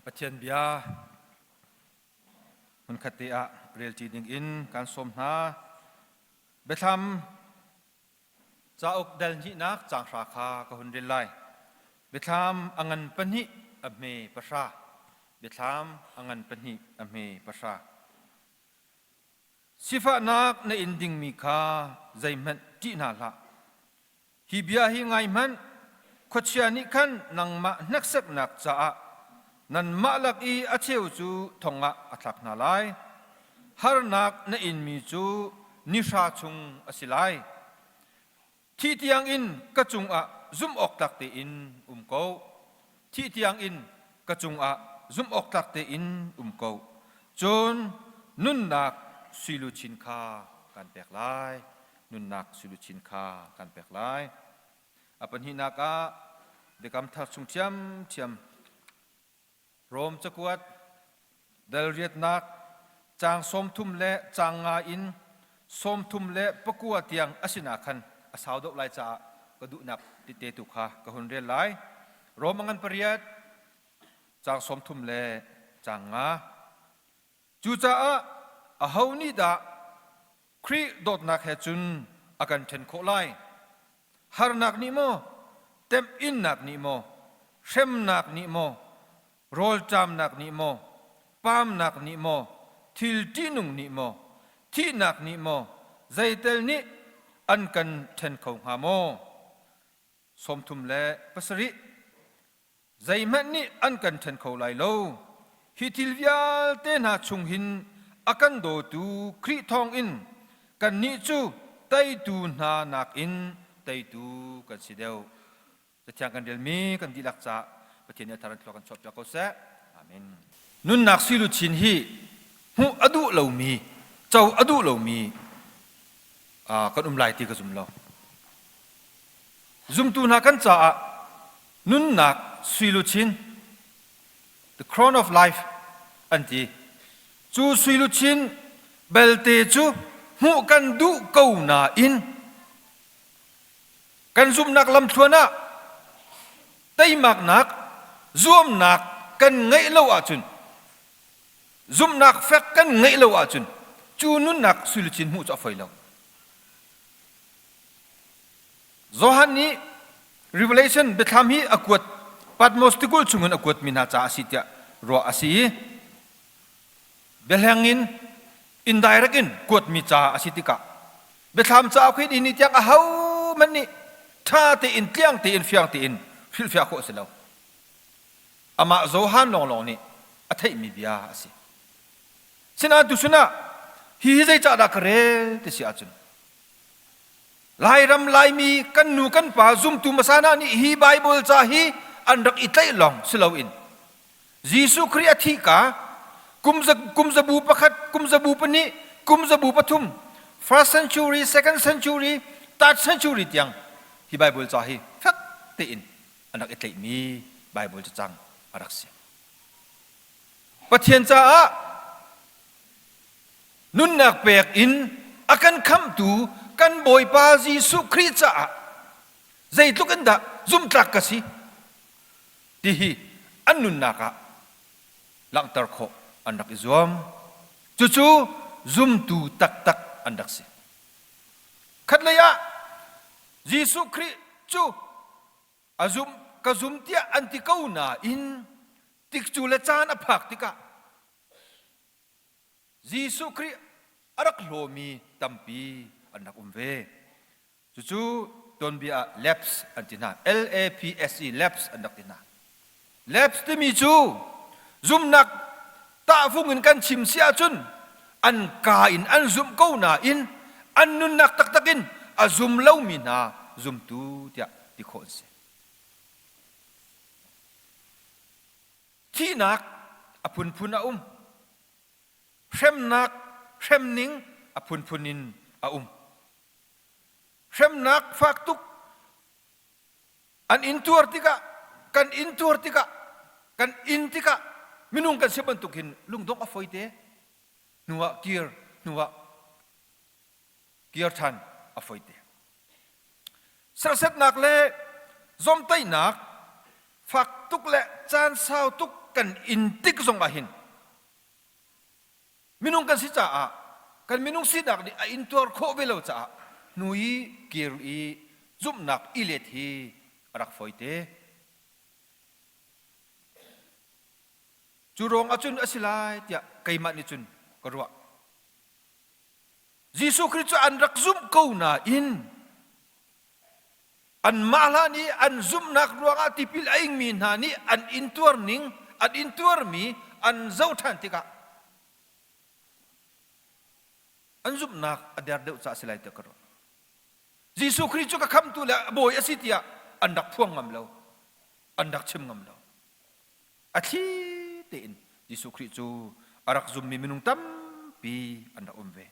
Pathian bia hmunkhat te ah relṭi dingin kan sawm hna. Biathlam cauk dal hnihnak caang hra kha ka hun rel lai. Biathlam a ngan pahnih a hme pahra. Biathlam a ngan pahnih a hme pahra. Sifahnak na in dingmi kha zeihmanh ṭih hna hlah. Hi bia hi ngai hmanh, khuachia nih khan nangmah hneksaknak caah nanmah lak i a cheu cu thong ah a thlak hna lai. Harnak na inmi cu ni hra chung a si lai. Thih tiangin ka cungah zumhawktlak tein um ko. Thih tiangin ka cungah zumhawktlak tein um ko. Cun nunnak suiluchin kha kan pek lai. Nunnak suiluchin kha kan pek lai. A pahnihnak ah Biakam Thar chung ṭhiamṭhiam Rom cakuat dal riatnak caang 30 le caang nga in 34 tiang a sinah khan a sau deuh lai caah ka duhnak tete tu kha ka hun rel lai. Rom a ngan pariat caang 30 le caang nga. Cucaah aho nih dah Khrih dawtnak he cun a kan ṭhen khawh lai? Harnak nih maw, temhinnak nih maw, hremnak nih maw, rawlṭamnak nih maw, paamnak nih maw, thil ṭihnung nih maw, thihnak nih maw, zeitel nih an kan ṭhen kho hnga maw? 37 Zeihmanh nih an kan ṭhen kho lai lo. Hi thil vialte hna chung hin a kan dawtu Khrih thawngin kannih cu teitu hna nakin teitu kan si deuh. Cathiang kan relmi kan dihlak caah Pathian nih a thar in thlua kan chuahpiak ko seh. Amen. Nunnak suiluchin hi hmuh a duh lomi, co a duh lomi kan um lai ti ka zum lo. Zumtu hna kan caah nunnak suiluchin the crown of life an ti. Cu suiluchin belte cu hmuh kan duh ko nain kan zumhnak lamthluan ah teimaknak zuamnak kan ngeih lo ahcun zumhnak fek kan ngeih lo ahcun cu nunnak suiluchin hmuh cu a foi lo. Johan nih Revelation biathlam hi a kuat Patmos tikulh chungin a kuatmi hna caah a si tiah ruah a si i biahleng in indirect in kuatmi ca a si tikah biathlam cauk hi ni tiang ahohmanh nih ṭha tein tliang tein fiang tein hrilhfiah khawh a si lo. Amah Johan lawnglawng nih a theihmi bia a si. Sinain tuchun ah hihi zeicahdah ka rel ti si ahcun Lairam Laimi kan nu kan pa zumtu hmasa hna nih hi Baibal ca hi an rak i tlaih lawng si loin Jesuh Khrih a thih ka kum zabu pakhat, kum zabu pahnih, kum zabu pathum, first century, second century, third century tiang hi Baibal ca hi fek tein an rak i tlaihmi Baibal cacang a rak si. Pathian caah nunnak pek in a kan khamhtu kan Bawipa Jesuh Khrih caah zeitluk in dah zumhtlak ka si ti hi an nunnak ah langhter khawh an rak i zuam. Cucu zumtu taktak an rak si. Khatlei ah Jesuh Khrih cu a zum ka zum tiah an ti ko nain tikcu le caan a phak tikah Jesuh Khrih a rak hlawmi tampi an rak um ve. Cucu tuanbia ah lapse an ti hna. L-A-P-S-E, lapse an rak ti hna. Lapse timi cu zumhnak tahfung in kan chim si ahcun an ka in an zumh ko nain an nunnak taktak in a zum lomi hna zumtu tiah ti khawh an si. Thihnak a phunphun a um. Hremnak hremning a phunphun in a um. Hremnak fak tuk an intuar tikah kan intuar tikah kan in tikah minung kan si bantuk hin lungdongh a foi te hnu ah kir hnu ah kir ṭhan a foi te. Serhsatnak le zawmtaihnak, Fak tuk le caan sau tuk kan in tik zong ah hin minung kan si caah kan minung sinak nih a intuar khawh ve lo caah hnu i kir i zumhnak i let hi a rak fawi te. Cu ruang ahcun a si lai tiah keimah nih cun ka ruah. Jesuh Khrih cu an rak zumh ko nain anmah hlan i an zumhnak ruangah tipil a ingmi hna nih an intuar ning an intuarmi an zoh ṭhan tikah an zumhnak a der deuh caah a si lai tiah ka ruah. Jesuh Khrih cu ka khamtu le bawi a si tiah an rak phuang ngam lo, an rak chim ngam lo. A thli tein Jesuh Khrih cu a rak zummi minung tampi an rak um ve.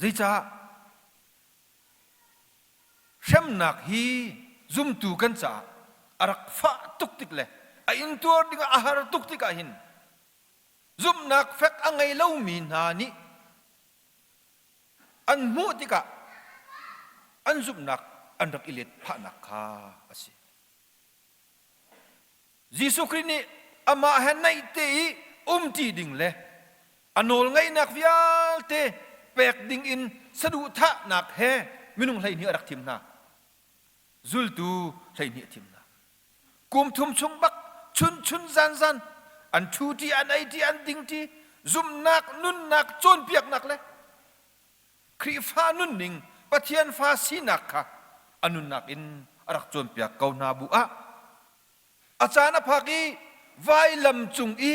Zeicah hremnak hi zumtu kan caah a rak fah tuk tik le a intuar dingah a har tuk tikah hin zumhnak fek a ngei lomi hna nih an hmuh tikah an zumhnak an rak i let phahnak kha a si. Jesuh Khrih nih amah he naih te i umṭi ding le a nawlngeihnak vialte pek ding in saduhthahnak he minung 12 a rak thim hna. Zultu 12 a thim hna. Kum thum chung bak chun chun zan zan an ṭhuṭi, an eiṭi, an dingṭi, zumhnak, nunnak, cawnpiaknak le Khrihfa nunning, Pathian fa sinak kha a nunnak in a rak cawnpiak ko hna bu ah a caan a phak i vailam cung i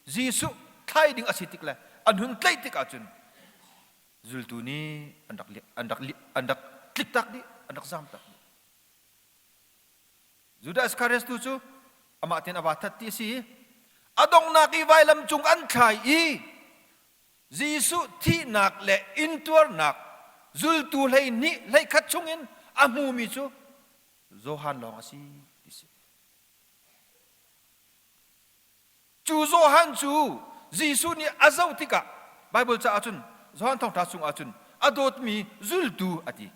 Jesuh thlai ding a si tik le an hun tlaih tik ahcun zultu nih an rak an rak an rak tliktak dih, an rak zamtak dih. Judas Iskariot tu cu amah tein a va that ti a si i a donghnak i vailam cung an thlai i Jesuh thihnak le intuarnak zultu 12 hleikhat chungin a hmumi cu Johan lawng a si ti si. Cu Johan cu Jesuh nih a zoh tikah Baibal caah cun Johan thawngṭha chungah cun a dawtmi zultu a ti.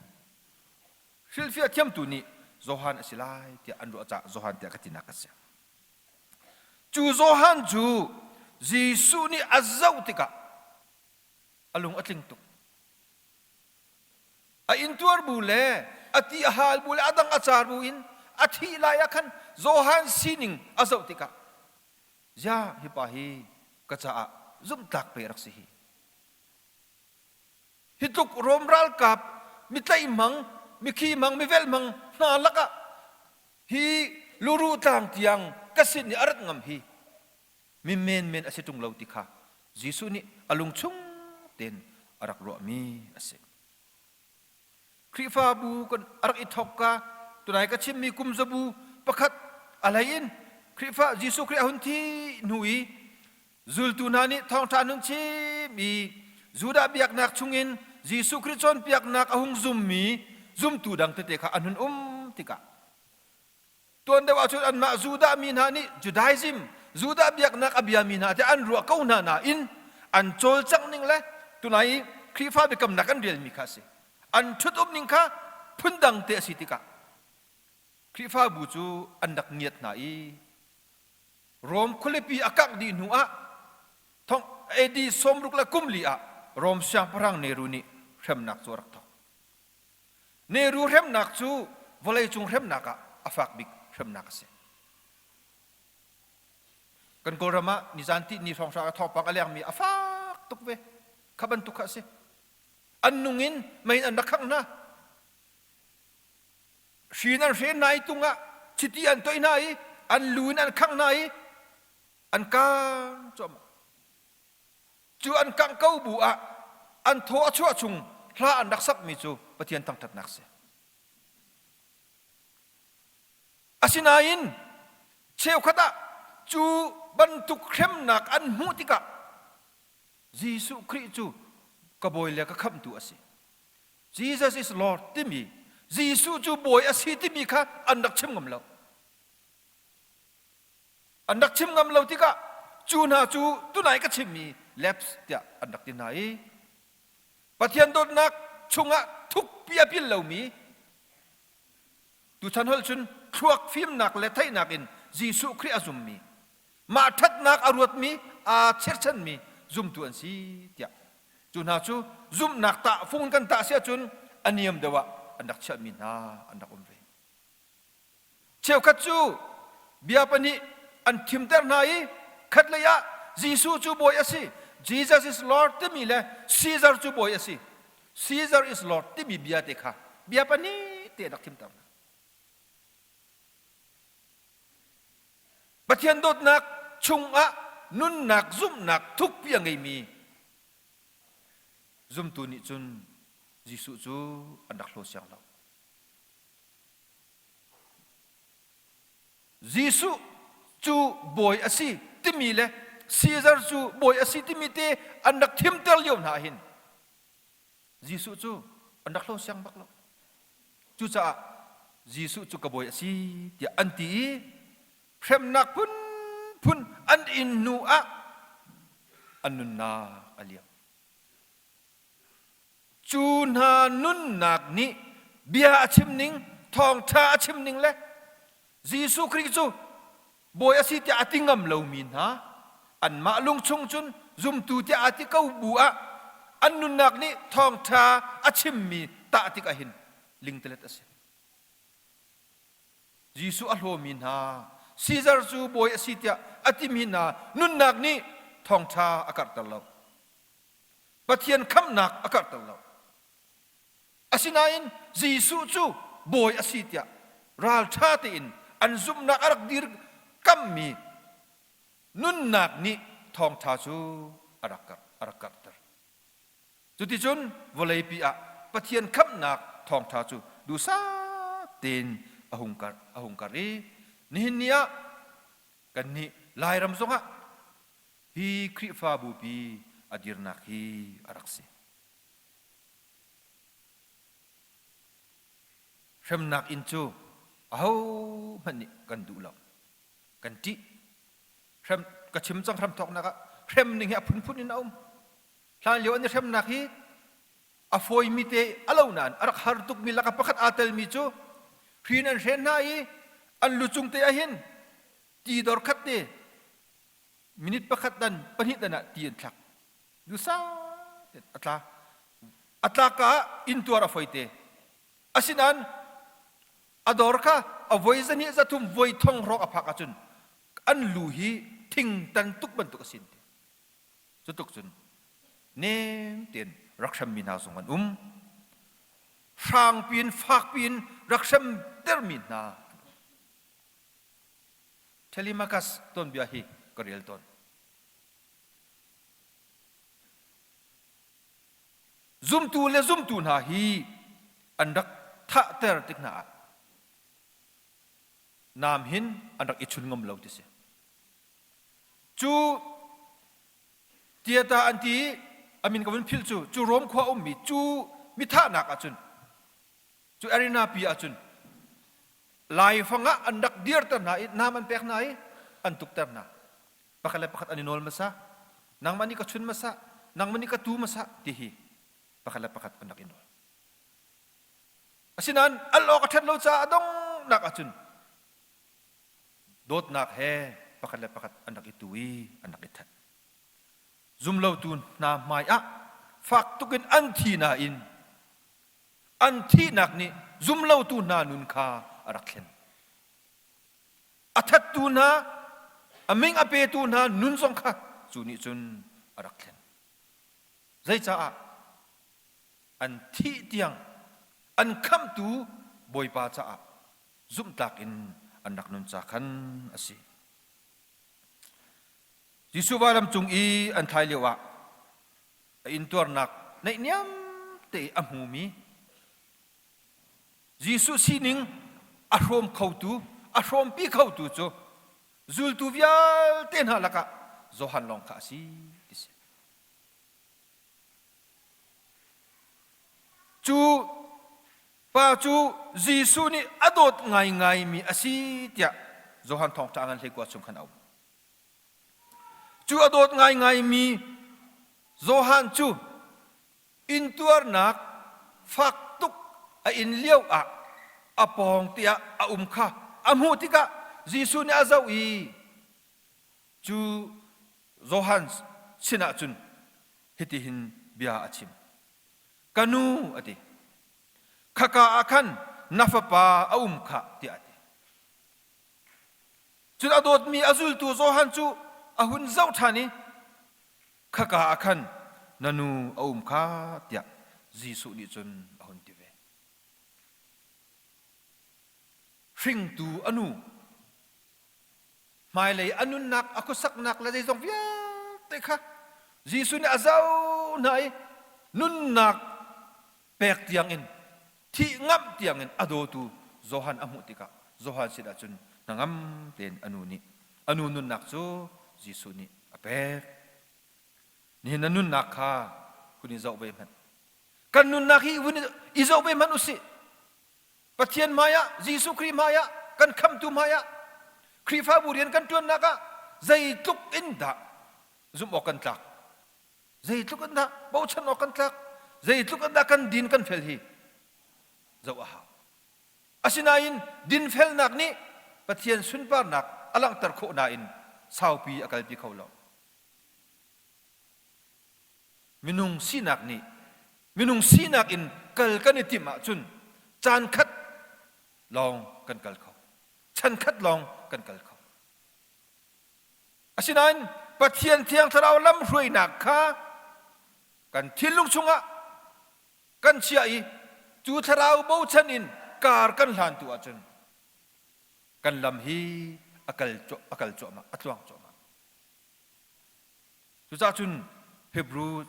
Hrilhfiah thiamtu nih Johan a si lai tiah an ruah caah Johan tiah ka tinak a si. Cu Johan cu Jesuh nih a zoh tikah a lung a tling tuk. A intuar bu le a ti a hal bu le a dang a car bu in a thih lai ah khan Johan sining a zoh tikah zia hi pa hi ka caah zumhtlak pe rak si hi. Hi tluk Rom ralkap mitlaih hmang, mikhi hmang, mivelh hmang hna lakah hi luruh tlang tiang ka sin i a rat ngam hi mi menmen a si ṭung lo ti kha Jesuh nih a lung chung tein a rak ruahmi a si. Khrihfabu kan a rak i thawkka tunai ka chimmi kum zabu pakhat a hlei in Khrihfa Jesuh Khrih a hun thi hnu i Zultu hna nih thawngṭha an hun chim i Judah biaknak chungin Jesuh Khrih cawnpiaknak a hung zummi zumtu dang tete kha an hun um tikah tuan deuh ahcun anmah Judah mi hna nih Judaism Judah biaknak a biami hna tiah an ruah ko hna nain an cawlcangh ning le tunai i Khrihfa biakamnak an relmi kha a si. An ṭhut-um ning kha phundang te a si tikah Khrihfabu cu an rak ngiat hna i Rom khualipi a kangh dih hnu ah thong AD 60 le kum li ah Rom siangpahrang Nero nih hremnak cu a rak thawk. Nero hremnak cu vawleicung hremnak ah a fak bik hremnak a si. Kan Kawlram ah nizan ti ni hrawnghrang a thawngpang a lengmi a fak tuk ve. Kha bantuk kha a si. An nung in mei in an rak khangh hna. Hri in an hren hna i tung ah chiti an toih hna i an lu in an khangh hna i an kang cuahmah. Cu an kangh ko bu ah an thaw a chuah chung hla an rak sakmi cu Pathian thangṭhatnak a si. Asinain cheukhat ah cu bantuk hremnak an hmuh tikah Jesuh Khrih cu ka Bawi le ka Khamhtu a si. Jesus is Lord timi Jesuh cu bawi a si timi kha an rak chim ngam lo. An rak chim ngam lo tikah cu hna cu tunai ka chimmi lapse tiah an rak ti hna i Pathian dawtnak chungah thukpi a pil lomi tuchan holh cun. thluak fimnak le theihnak in Jesuh Khrih a zummi, mah ṭhatnak a ruatmi, aa cherchanmi zumtu an si tiah cu hna cu zumhnak tahfung in kan tah si ahcun a niam deuh ah an rak chiahmi hna an rak um ve. Cheukhat cu bia pahnih an thimter hna i khatlei ah Jesuh cu bawi a si, Jesus is Lord timi le Caesar cu bawi a si, Caesar is Lord timi bia te kha bia pahnih te an rak thimter hna. Pathian dawtnak chungah nunnak zumhnak thukpi a ngeimi zumtu nih cun Jesuh cu an rak hlaw siang lo. Jesuh cu bawi a si timi le Caesar cu bawi a si timi te an rak thimter lio hna hin Jesuh cu an rak hlo siang bak lo. Cucaah Jesuh cu ka bawi a si tiah an ti i hremnak phunphun an in hnu ah an nunnak a liam. Cu hna nunnak nih bia a chim ning, thawngṭha a chim ning le Jesuh Khrih cu bawi a si tiah a ti ngam lomi hna anmah lungchung cun zumtu tiah aa ti ko bu ah an nunnak nih thawngṭha a chimmi tah tikah hin lingtalet a si. Jesuh a hlawmi hna Caesar cu bawi a si tiah a timi hna nunnak nih thawngṭha a karhter lo. Pathian khamhnak a karhter lo. Asinain Jesuh cu bawi a si tiah ralṭha tein an zumhnak a rak dirkammi nunnak nih thawngṭha cu a rak a rak karhter. Cuticun vawleipi ah Pathian khamhnak thawngṭha cu duhsah tein a hung karh a hung karh i nihin ni ah kannih Lairam zongah hi Khrihfabupi a dirnak hi a rak si. Hremnak inn cu ahohmanh nih kan duh lo. Kan ṭih. Hrem, ka chim cang hramthawknak ah hrem ning hi a phunphun in a um. Hlanlio an i hremnak hi a fawimi te a lo nain a rak har tukmi lakah pakhat aa telmi cu hrin an hren hna i an lucung te ahhin ti dor khat te minute pakhat dan pahnih dan ah ti an thlak. Dusa a tla. A tlak ah intuar a foi te. Asinain a dor kha a voi zahnih zathum voi thong hrawng a phak ahcun an lu hi thing tan tuk bantuk a sin ti. Cu tuk cun nem tein rak hremmi hna zong an um. Hrangpi in fakpi in rak hremtermi hna an um. Telemachus tuanbia hi ka rel tawn. Zumtu le zumtu hna hi an rak thahter tik hna ah naam hin an rak i chun ngam lo ti si. Cu tiata an ti i a min ka vun philh cu cu Rom khua ummi cu mithahnak ahcun Cu arena pi ahcun laifang ah an rak dirter hna i nam an pek hna i an tukter hna. Pakhat le pakhat an i nawl hmasa. Nangmah nih ka chun hmasa, nangmah nih ka tu hmasa ti hi pakhat le pakhat an rak i nawl. Asinain al awk a ṭhat lo caah a donghnak ahcun dawtnak he pakhat le pakhat an rak i tu i an rak i that. Zumlotu hna hmai ah fak tuk in an thi nain An thihnak nih zumlotu hna nun kha a rak thlen. A thattu hna, a ming a petu hna nun zong kha cu nih cun a rak thlen. Zeicaah? An thih tiang an khamhtu Bawipa caah zumhtlak in an rak nun ca khan a si. Jesuh vailam cung i an thlai lioah a intuarnak naihniam te i a hmumi Jesuh sining a hrawm khotu, a hrawmpi khotu cu zultu vialte hna lakah Johan lawng kha a si ti si. Cu pa cu Jesuh nih a dawt ngaingaimi a si tiah Johan Thawngṭha ngan 19 chung khan a um. Cu a dawt ngaingaimi Johan cu intuarnak fak tuk a in lio ah a pawng te ah a um kha a hmuh tikah Jesuh nih a zoh i cu Johan sinah cun hitihin bia a chim. Ka nu, a ti. Khaka ah khan na fapa a um khah, tiah a ti. Cun a dawtmi a zultu Johan cu a hun zoh ṭhan i khaka ah khan na nu a um kha tiah Jesuh nih cun a hun ti ve. Hringtu a nu hmailei a nunnak a khuasaknak le zeizong vialte kha Jesuh nih a zoh hna i nunnak pek tiangin thih ngamh tiangin a dawtu Johan a hmuh tikah Johan sinah cun hnangam tein a nu nih a nu nunnak cu Jesuh nih a pek. Nihin na nunnak kha hun i zoh ve hmanh. Kan nunnak hi hun i zoh ve hmanh usih. Pathian hmaiah, Jesuh Khrih hmaiah, kan khamtu hmaiah, Khrihfabu rian kan ṭuannak ah zeitluk in dah zumh awk kan tlak? Zeitluk in dah bochan awk kan tlak? Zeitluk in dah kan din kan fel hi zoh a hau. Asinain dinfelnak nih Pathian sunparnak a langhter khawh nain saupi a kalpi kho lo. Minung sinak nih minung sinak in kal kan i timh ahcun caan khat lawng kan kal kho. Chan khat lawng kan kal kho. Asinain Pathian Thiang Thlarau lamhruainak kha kan thinlung chungah kan chiah i cu thlarau bochan in kar kan hlan tu ahcun kan lam hi a kal a kal cuahmah a tluang cuahmah. Cucaah cun Hebrew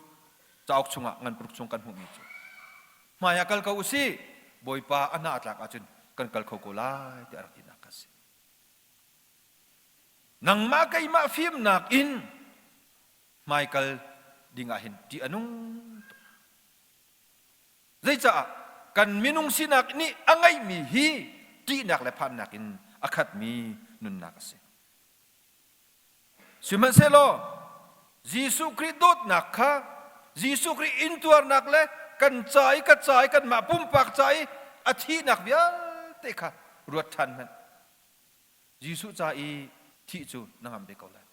cauk chungah ngan paruk chung kan hmuhmi cu hmai ah kal ko usih Bawipa a hna a tlak ahcun kan kal kho ko lai tiah a rak tinak a si. Nangmah keimah fimnak in hmaikal ding ah hin ṭih a nung tuk. Zeicaah kan minung sinak nih a ngeihmi hi ṭihnak le phannak in a khatmi nunnak a si. Sihmanhsehlaw Jesuh Khrih dawtnak kha Jesuh Khrih intuarnak le kan ca i ka ca i kanmah pumpak ca i a thihnak vialte kha ruat ṭhan hmanh. Jesuh ca i thih cu na ngam ve ko lai.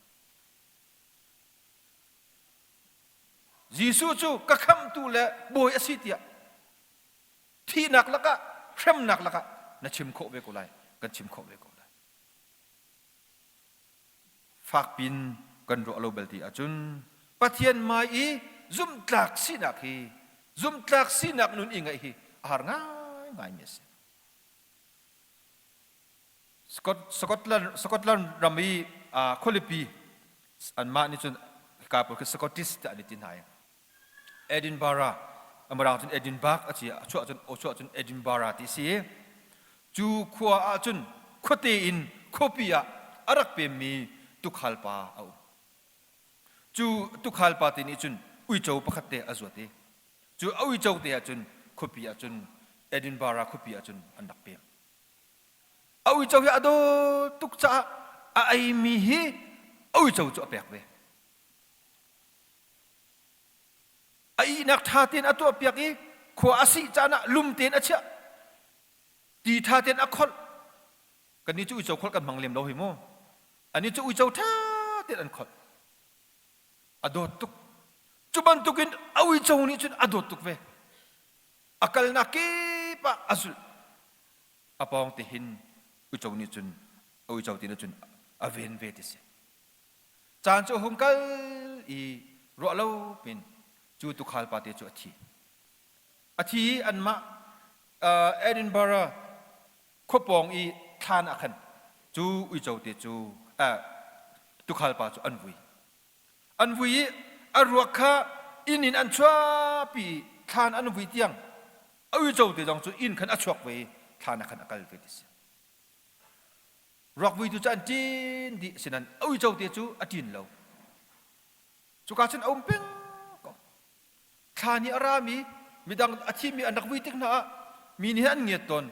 Jesuh cu ka khamhtu le bawi a si tiah thihnak lakah hremnak lakah na chim khawh ve ko lai kan chim khawh ve ko lai. Fakpin kan ruah lo belte ahcun Pathian hmai i zumhtlak sinak hi zumhtlak sinak nun i ngeih hi a har ngaingaimi a si. Scotland, Scotland ram i khualipi anmah nih cun hika pawl khi Scottish tiah an i ti hna i Edinburgh a mirang cun Edinburgh a ci a chuah cun aw chuah cun Edinburgh ti si i cu khua ah cun khuate in khuapi ah a rak pemmi tukhal pa a um. Cu tukhal pa te nih cun uico pakhat te a zuat i cu a uico te ah cun khuapi ah cun Edinburgh khuapi ah cun an rak pem. A uico hi a dawt tuk caah a eimi hi a uico cu a pek ve. A ihnak ṭha tein a tuahpiak i khua a sih caan ah lum tein a chiah. Ti ṭha tein a kholh. Kannih cu uico kholh kan hmang lem lo hi mu. Anih cu uico ṭha tein an kholh. A dawt tuk. Cu bantukin a uico nih cun a dawt tuk ve. A kalnak kip ah a zulh. A pawng te hin uico nih cun a uico te nih cun a ven ve ti si. Caan cu a hung kal i ruah lo pin cu tuukhal pate cu a thi. A thi i anmah Edinburgh khuapawng i thlan ah khan cu uico te cu tuukhal pa cu an vui. An vui i a ruak kha inn in an chuahpi i thlan an vui tiang a uico te zong cu inn khan a chuak ve i thlan ah khan a kal ve ti si. Ruakvuitu cu an ṭin dih sinan a uico te cu a ṭin lo. Cuka cun a um peng ko. Thla nih a rami midang a thimi an rak vui tik hna ah mi nih an ngiat tawn.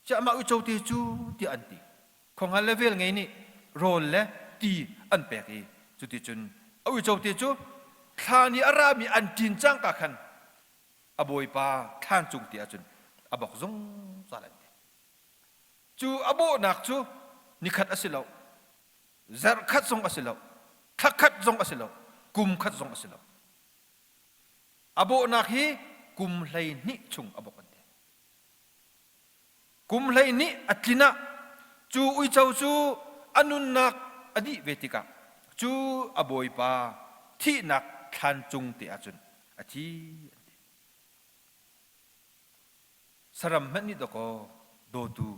Chiah mah uico te cu tiah an ti. Khuanghal le vel ngei nih rawl le ti an pek i cuticun a uico te cu thla nih a rami an ṭin cangka khan a bawipa thlan cung te ahcun a bok zungzal an ti. Cu a bawhnak cu nikhat a si lo, zarh khat zong a si lo, thla khat zong a si lo, kum khat zong a si lo. A bawhnak hi kum 12 chung a bawk an ti. Kum 12 a tlin ah cu uico cu a nunnak a dih ve tikah cu a bawipa thihnak thlan cung te ahcun a thi an ti. Saram hmanh nih dawkaw dawtu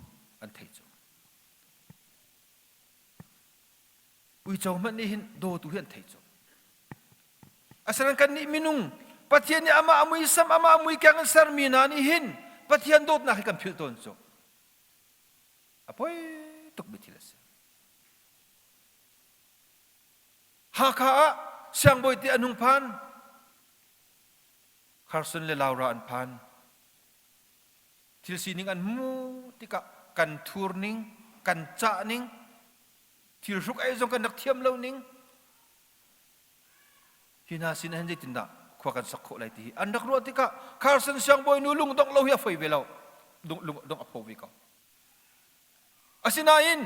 an thei cu. Uico hmanh nih hin dawtu hi an thei cu. Asinain kannih minung Pathian nih amah a muisam amah a muikeng in sermi hna nih hin Pathian dawtnak hi kan philh tawn cu. A poi tukmi thil a si. Hakha ah siangbawi te an hung phan. Carson le Laura an phan. Thil sining an hmuh tikah kan thur ning, kan cah ning, thil hruk ei zong kan rak thiam lo ning, hi hna sin hin zeitindah khua kan sak khawh lai ti hi an rak ruah tikah Carson siangbawi nu lungdongh lo hi a foi ve lo lungdongh a pho ve ko asinain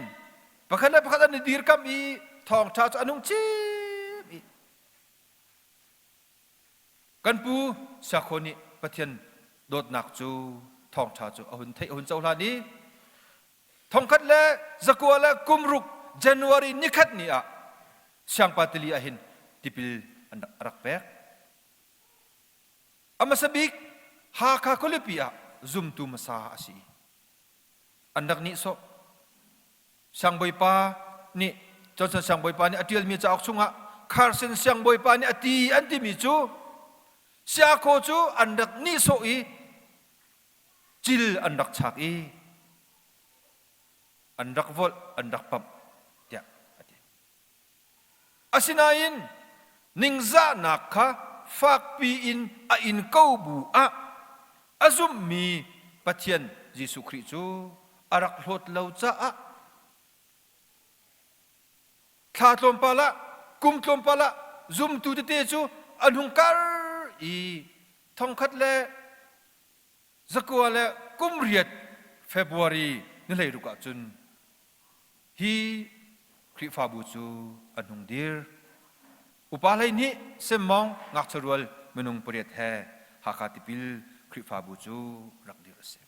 pakhat le pakhat an i dirkamh i thawngṭha cu an hung chim i Kan pu Siakhaw nih Pathian dawtnak cu thawngṭha cu a hun theih a hun cohlan i 1906 January nikhat ni ah Siangpa tili ah hin tipil an rak pek. A hmasa bik Hakha khualipi ah zumtu hmasa a si. An rak nihsawh. Siangbawipa nih Johnson siangbawipa nih a ṭialmi cauk chungah Carson siangbawipa nih a ti an timi cu Siakhaw cu an rak nihsawh i cil an rak chak i an rak volh an rak pamh tiah a ti. Asinain ningzahnak kha fakpi in a in ko bu ah a zumhmi Pathian Jesuh Khrih cu a rak hlawt lo caah thla tlawmpal ah kum tlawmpal ah zumtu tete cu an hung kar i 1908 February ni 16 ah cun Hi Khrihfabu cu an hung dir. Upa 12 semmawng ngakchia rual minung pariat he Hakha tipil Khrihfabu cu rak dir a si.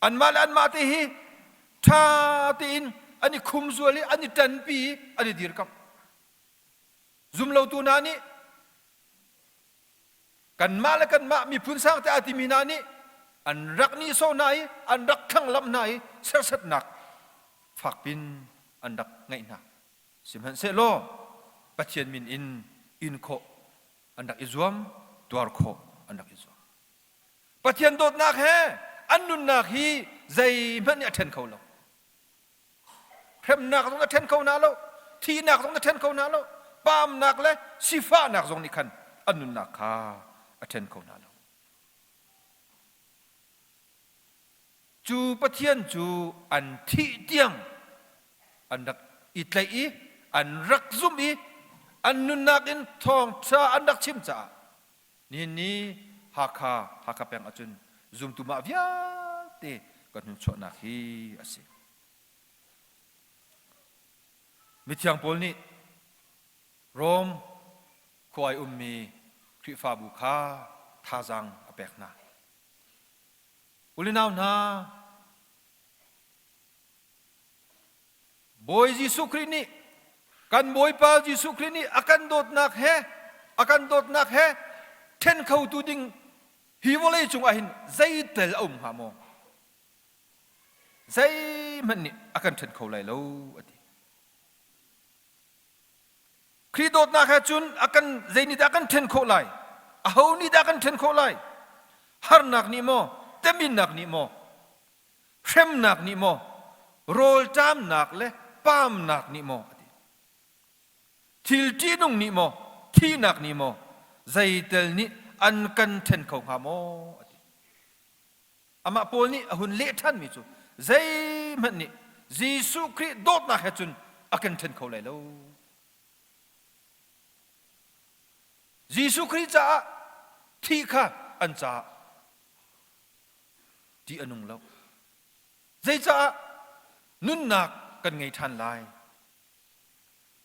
Anmah le anmah te hi ṭha tein an i khumzual i an i ṭanpi i an i dirkamh. Zumlotu hna nih Kanmah le kanmah miphun sang te aa timi hna nih an rak nihsawh hna i an rak thlanglamh hna i serhsatnak fakpin an rak ngeih hna. Sihmanhsehlaw Pathian min in in khawh an rak i zuam, tuar khawh an rak i zuam. Pathian dawtnak he an nunnak hi zeihmanh nih a ṭhen kho lo. Hremnak zong na ṭhen kho hna lo, thihnak zong na ṭhen kho hna lo, paamnak le sifahnak zong nih khan an nunnak kha a ṭhen kho hna lo. Cu Pathian cu an thih tiang an rak i tlaih i an rak zumh i an nunnak in thawngṭha an rak chim caah Nihin ni Hakha, Hakha peng ahcun zumtu mah vialte kan hun chuahnak hi a si. Mithiang Paul nih Rom khua i ummi Khrihfabu kha thazaang a pek hna. Ulinau hna, Bawi Jesuh Khrih nih kan Bawipa Jesuh Khrih nih a kan dawtnak he a kan dawtnak he ṭhen khotu ding hi vawlei cungah hin zeitel a um hnga maw? Zeihmanh nih a kan ṭhen kho lai lo a ti. Khrih dawtnak he cun a kan zei nih dah a kan ṭhen khawh lai? Aho nih dah a kan ṭhen khawh lai? Harnak nih maw? Teminnak nih maw? Hremnak nih maw? Rawlṭamnak le paamnak nih maw? A ti. Thil ṭihnung nih maw? Thihnak nih maw? Zeitel nih an kan ṭhen kho hnga maw? A ti. Amah Paul nih a hun leh ṭhanmi cu zeihmanh nih Jesuh Khrih dawtnak he cun a kan ṭhen kho lai lo. Jesuh Khrih caah thih kha an caah ṭih a nung lo. Zeicah nunnak kan ngei ṭhan lai?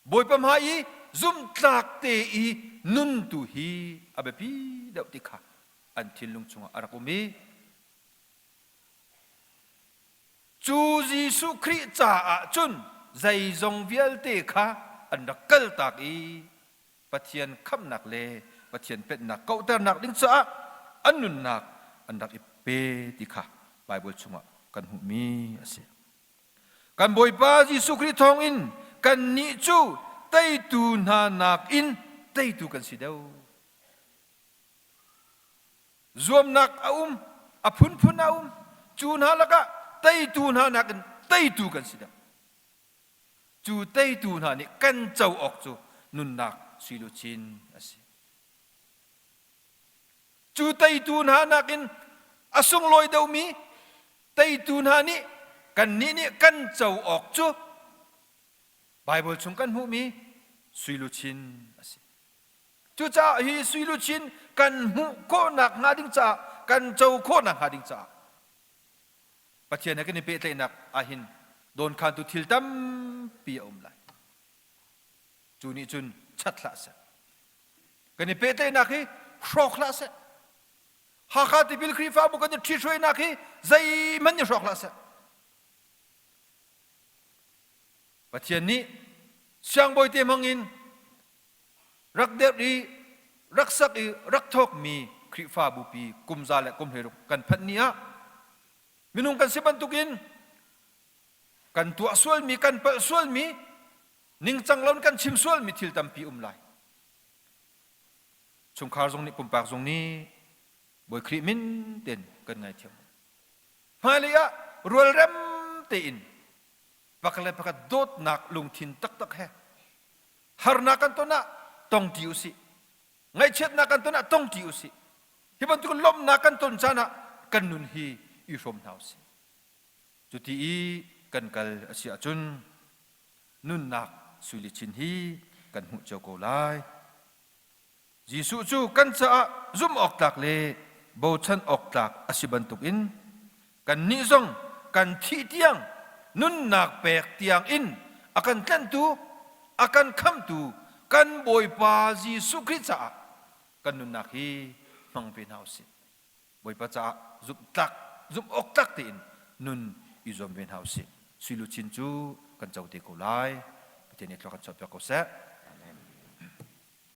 Bawipa hmai i zumhtlak te i nun tu hi a biapi deuh ti kha an thinlung chungah a rak um i cu Jesuh Khrih caah cun zeizong vialte kha an rak kaltak i Pathian khamhnak le Pathian pennak kauhternak ding caah an nunnak an rak i pe ti kha Baibal chungah kan hmuhmi a si. Kan Bawipa Jesuh Khrih thawngin kannih cu teitu hna nakin teitu kan si deuh. Zuamnak a um, a phunphun a um. Cu hna lakah teitu hna nakin teitu kan si deuh. Cu teitu hna nih kan co awk cu nunnak suiluchin a si. Cu teitu hna nakin a sunglawi deuhmi teitu hna nih kannih nih kan co awk cu Baibal chung kan hmuhmi suiluchin a si. Cucaah hi suiluchin kan hmuh khawhnak hnga ding caah kan co khawhnak hnga ding caah Pathian he kan i pehtlaihnak ahhin dawnkhantu thil tampi a um lai. Cu nih cun chat hlah seh. Kan i pehtlaihnak hi hrawk hlah seh. Hakha tipil Khrihfabu kan i ṭhithruainak hi zeihmanh nih hrawk hlah seh. Pathian nih siangbawi te hmangin rak derh i rak sak i rak thawkmi Khrihfabu pi kum za le kum 16 kan phanh ni ah minung kan si bantukin kan tuah sualmi kan palh sualmi ningcang lo in kan chim sualmi thil tampi um lai. Chungkhar zong nih pumpak zong nih Bawi Khrih min tein kan ngaithiam. Hmailei ah rualrem tein pakhat le pakhat dawtnak lungthin taktak he harnak kan ton ah tongṭi usih. Ngaihchiatnak kan ton ah tongṭi usih. Hi bantuk lawmhnak kan ton caan ah kan nun hi i hrawm hna usih. Cuti i kan kal a si ahcun nunnak suilichin hi kan hmuh cio ko lai. Jesuh cu kan caah zumh awk tlak le bochan awk tlak a si bantukin kannih zong kan thih tiang nunnak pek tiang in a kan tlanhtu, a kan khamhtu kan Bawipa Jesuh Khrih caah kan nunnak hi hmang ve hna u sih. Bawipa caah zumhtlak zumh awk tlak tein nun i zuam ve hna usih. Sui luchin cu kan co te ko lai. Pathian nih thlua kan chuahpiak ko seh.